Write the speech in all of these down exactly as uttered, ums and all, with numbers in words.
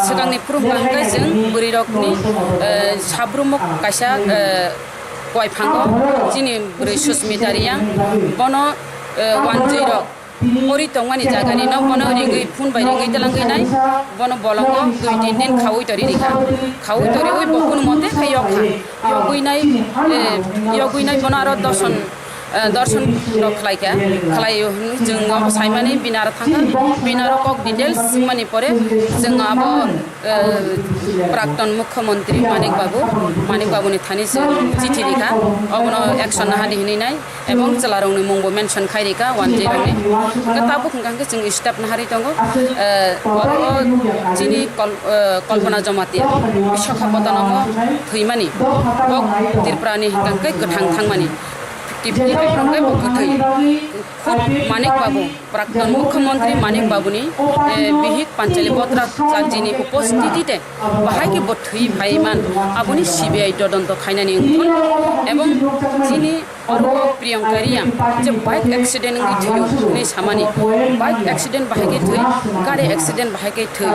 Swkangni phuru hwnkha hwnkhe chwng bwrwirokni, eh, sabrumuk kaisa, eh, kuaiphango chini bwrwi Susmita Reang, bono, eh, wanjwirok ori tongmani jaganino bono ringwi phone bai ringwi twlangwi nai, bono bolongo dui tin din khaui tori rikha. Khaui toriui bo kunu mote khe yokha. Yogwi nai, eh, yogwi nai bono aro dorson, eh, dorson rok khlai kha, khlai hwnwi chwng abo saimani bini aro thangkha, bini aro kok details swngmani pore chwng abo, eh, Prakton Mukhyamantri Manik Babu, Manik Babuni thani se chithi rikha, obono action nahadi hinwi nai, ebong chwlarokni mungbo mention khai rikha, wanjwirokni. Hwnkhe tabuk hwnkha hwnkhe chwng step naharwi tongo, eh, oro chini Kol-, eh, Kalpana Jamatia, Visakhapatnamo thwimani, bo Tripurani hwnkha hwnkhe kwthang thangmani, fifty fifty hwnkhe bo kwthwi. Khud Manik Babu, Prakton Mukhyamantri Manik Babuni, eh, bihik Panchali Botra Charjini upostiti te bahai khe bo thwi phaiman, aboni C B I todonto khainani wngthun, ebong chini oro Priyanka Reang je bike accident wngwi thwio hwnwi samani, bike accident bahai khe thwi, gari accident bahai khe thwi,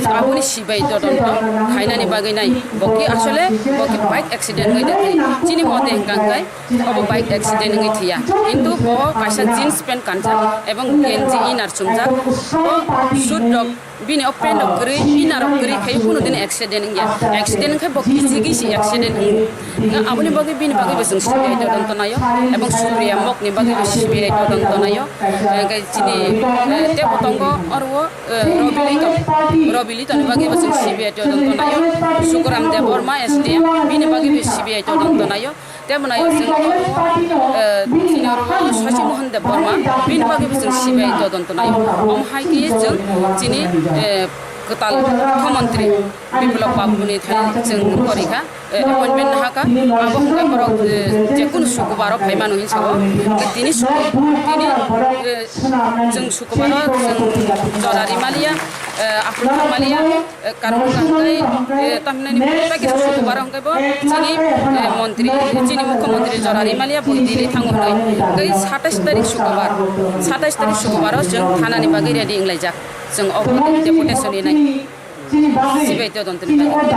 aboni C B I todonto khainani bagwi nai, bo khe asole bo khe bike accident wngwi thwi, chini mote hwnkha hwnkhe obo bike accident wngwi thwiya, kintu bo kaisa jeans pant kanjak ebong genji inner chumjak, bo suit rok bini o pant rok kwrwi inner rok kwrwi khai kunu dini accident wngya, accident wngkhe bo kichigwi se accident wngo, aboni bagwi bini bagwi bo chwng C B I todonto naio, ebong Supriya Mokni bagwi bo C B I todonto naio, hwnkhe chini, eh, tebo tongo oro, eh, Robi Liton, Robi Litoni bagwi bo chwng C B I todonto naio, Sukuram Debbarma S D M bini bagwi bo C B I todonto naio. Tei mwnai chwng, eh, chini oro Shashi Mohan Debbarma, bini bagwi bo chwng C B I todonto naio. Omo hai khe chwng chini, eh, kwtal mukhyamantri Biplab Babuni thani chwng korikha, eh, appointment nahakha. Abo hwnkhe borok, eh, jekunu sukubaro phaimano hinwi sao. Tini suku-, tini, eh, chwng sukubaro chwng jora rimaliya, eh, aphuru thangmaliya. Eh, karon hwnkha hwnkhe, eh, tamhinani package sukubaro hwnkhe bo chini, eh, montri, chini mukhyamantri jora rimaliya bo Delhi thango hwnwi. Tei satais tarik sukubar, satais tarik sukubaro chwng thanani bagwi ready wnglaijak. Chwng obo deputation rinai. C B I todontoni bagwi.